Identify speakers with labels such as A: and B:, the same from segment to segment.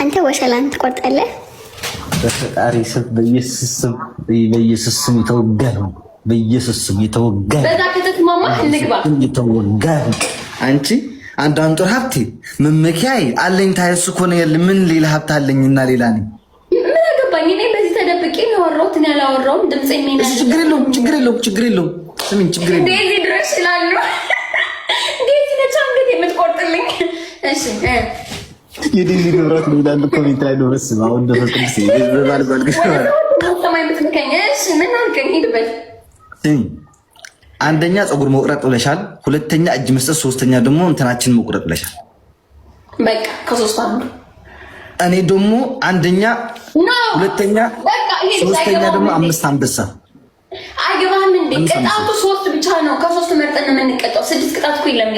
A: አንተ ወሸላን ትቆርጣለህ።
B: በፈጣሪ ስም በኢየሱስ ስም በኢየሱስ ስም የተወጋ ነው። በኢየሱስ ስም የተወጋ ነው።
C: በዛ ከተስማማህ እንግባ።
B: የተወጋ ነው። አንቺ አንድ አንጡር ሀብቴ መመኪያዬ አለኝታዬ እሱ እኮ ነው። ምን ሌላ ሀብት አለኝና ሌላ ነኝ?
C: ምን አገባኝ እኔ በዚህ ተደብቄ ነው ያወራሁት። እኔ አላወራሁም። ድምጼ
B: እሺ፣ ችግር የለውም፣ ችግር የለውም፣ ችግር የለውም። ስሚኝ፣ ችግር የለውም።
C: ዴዚ ድረስ ይላሉ። ዴዚ ነች አንገት የምትቆርጥልኝ። እሺ
B: የዴዚ ንብረት ነው ይላሉ comment ላይ ነው። በስመ አብ ወወልድ ወመንፈስ ቅዱስ
C: ሰማይ የምትልከኝ። እሺ ምን አልከኝ? ሂድበት።
B: ስሚኝ፣ አንደኛ ፀጉር መቁረጥ ብለሻል፣ ሁለተኛ እጅ መስጠት፣ ሶስተኛ ደግሞ እንትናችን መቁረጥ ብለሻል።
C: በቃ ከሶስቱ አንዱ።
B: እኔ ደግሞ አንደኛ፣ ሁለተኛ፣ ሶስተኛ ደግሞ አምስት አንበሳ።
C: አይገባህም እንዴ? ቅጣቱ ሶስት ብቻ ነው። ከሶስት መርጠን ነው የምንቀጣው። ስድስት ቅጣት እኮ የለም።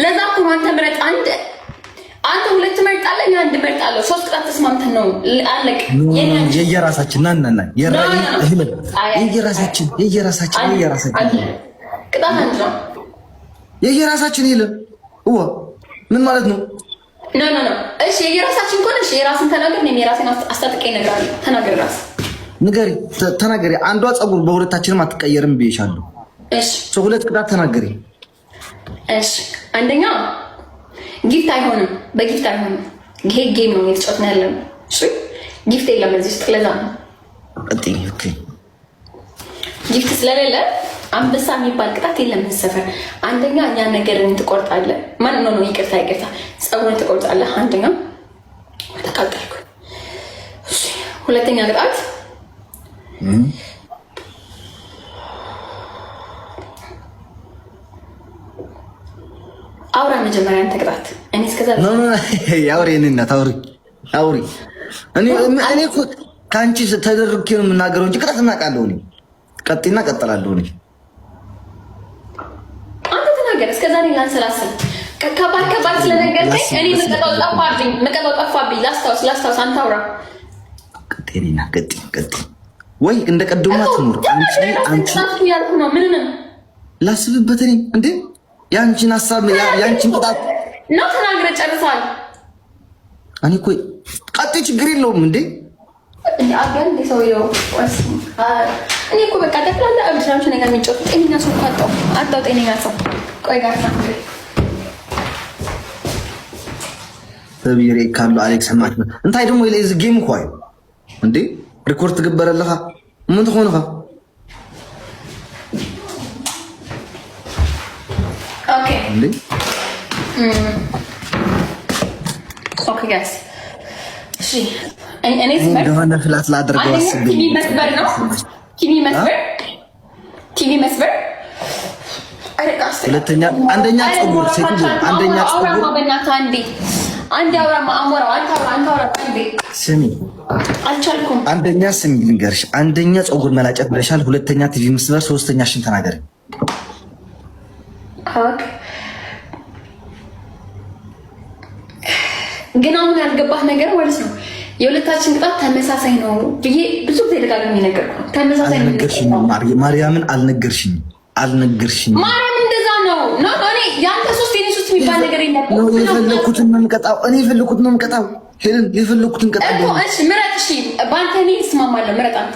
C: ለዛ እኮ ነው አንተ ምረጥ አንድ አንተ ሁለት መርጣለህ፣ እኔ አንድ መርጣለሁ። ሶስት ቅጣት ተስማምተን ነው አለቅ።
B: የየራሳችን ና ና ና የየራሳችን የየራሳችን የየራሳችን
C: ቅጣት አንድ ነው።
B: የየራሳችን የለም። እዋ ምን ማለት ነው?
C: No no no። እሺ የየራሳችን ከሆነ እሺ የራስን ተናገር፣ እኔም የራሴን አስታጥቄ እነግርሃለሁ። ተናገር፣ ራስ
B: ንገሪ፣ ተናገሪ። አንዷ ፀጉር በሁለታችንም አትቀየርም ብዬሻለሁ።
C: እሺ
B: ሁለት ቅጣት ተናገሪ።
C: እሺ አንደኛ gift አይሆንም፣ በ gift አይሆንም። ይሄ game ነው እየተጫወትን ያለ ነው። እሺ gift የለም እዚህ ውስጥ። ለዛ ነው gift ስለሌለ አንበሳ የሚባል ቅጣት የለም እዚህ ሰፈር። አንደኛ እኛ ነገርን ትቆርጣለህ። ማን ነው ነው? ይቅርታ ይቅርታ፣ ፀጉርን ትቆርጣለህ። አንደኛ ተቃጠልኩ። ሁለተኛ ቅጣት አውራ መጀመሪያ አንተ ቅጣት። እኔ እስከዛ
B: አውሪ፣ እኔ እናት አውሪ አውሪ። እኔ እኮ ከአንቺ ተደርጌ ነው የምናገረው እንጂ ቅጣት እናውቃለሁ። እኔ ቀጤና ቀጥላለሁ። እኔ
C: አንተ ተናገር። እስከዛ እኔ ላንሰላስል። ከባድ ከባድ ስለነገርከኝ እኔ የምቀጣው ጠፋብኝ፣ የምቀጣው ጠፋብኝ። ላስታውስ ላስታውስ። አንተ አውራ።
B: ቀጤ እኔና ቀጤ ቀጤ ወይ እንደ ቀደሙ አትኖር። አንቺ አንቺ
C: ያልኩ ነው። ምንም
B: ላስብበት እኔ እንዴ ያንቺን ሀሳብ ያንቺን ቅጣት
C: ነው ተናግረ ጨርሳል።
B: እኔ እኮ ቀጤ ችግር የለውም እንዴ
C: አገር እንደ ሰውየው እኔ እኮ በቃ ጠቅላላ እብድ ናቸው እኔ ጋር የሚጫወቱት። ጤነኛ ሰው እኮ አጣሁ አጣሁ ጤነኛ ሰው። ቆይ ጋር
B: ተብይሬ ካሉ አሌክስ ሕማት እንታይ ደሞ ኢለ እዚ game እኮ እዩ እንዴ record ትግበር ኣለኻ እሞ እንትኾንኻ
C: Okay guys እሺ እኔ
B: እንደሆነ flat ላደርገው አስቤ
C: ቲቪ መስበር ነው። ቲቪ መስበር ቲቪ መስበር።
B: ሁለተኛ አንደኛ ፀጉር ሴትዮ አንደኛ ፀጉር
C: በእናትህ አንዴ አንዴ አውራማ አሞራው አንተ አውራ አንተ አውራ አንዴ
B: ስሚ
C: አልቻልኩም።
B: አንደኛ ስሚ ልንገርሽ፣ አንደኛ ፀጉር መላጨት ብለሻል። ሁለተኛ ቲቪ መስበር፣ ሶስተኛ ሽን ተናገሪ።
C: Okay ግን አሁን ያልገባህ ነገር ማለት ነው የሁለታችን ቅጣት ተመሳሳይ ነው ብዬ ብዙ ጊዜ ደጋግሜ ነገርኩህ። ተመሳሳይ ነው።
B: አልነገርሽኝም፣ ማርያምን አልነገርሽኝም፣ አልነገርሽኝም።
C: ማርያም እንደዛ ነው ነው እኔ የአንተ ሶስት የኔ ሶስት የሚባል ነገር የለም።
B: የፈለኩትን ነው የምቀጣው። እኔ የፈለኩትን ነው የምቀጣው። ሄለን የፈለኩትን ቀጣለሁ።
C: እሺ ምረጥ። እሺ በአንተ እኔ እስማማለሁ። ምረጥ አንተ።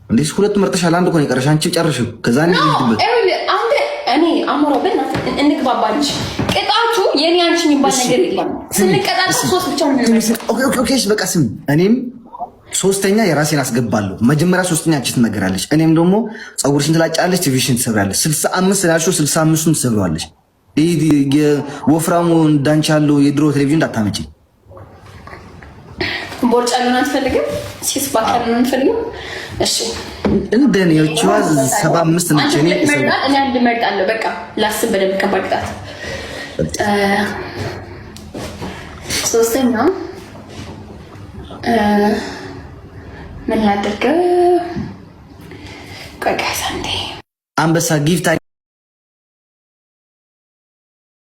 B: እንዴ ሁለት መርጠሻል። አንድ እኮ ነው የቀረሽ። አንቺ ጨርሽው። ከዛ እኔ ልሂድበት።
C: አንተ እኔ አሞራው በእናትህ እንግባባ እንጂ ቅጣቱ የኔ አንቺ የሚባል ነገር የለም። ስንቀጣጣ ሶስት ብቻ ነው።
B: Okay okay፣ እሺ በቃ ስሚ፣ እኔም ሶስተኛ የራሴን አስገባለሁ። መጀመሪያ ሶስተኛ አንቺ ትነገራለች። እኔም ደግሞ ፀጉርሽን ትላጫለሽ፣ ቲቪሽን ትሰብራለሽ። 65 ስላልሽው 65ቱን ትሰብረዋለሽ። ይህ ወፍራሙ እንዳንቺ ያለው የድሮ ቴሌቪዥን እንዳታመጪ።
C: ቦርጫ ያለውን አትፈልግም? Six pack ያለውን አትፈልግም? እሺ
B: እንደኔ ዎችዋ 75 ነች።
C: እኔ እኔ አንድ እመርጣለሁ። በቃ ላስብ በደንብ ከባድ ቅጣት ሶስተኛው ምን ላድርገው? ቆይ guys አንዴ
B: አንበሳ gift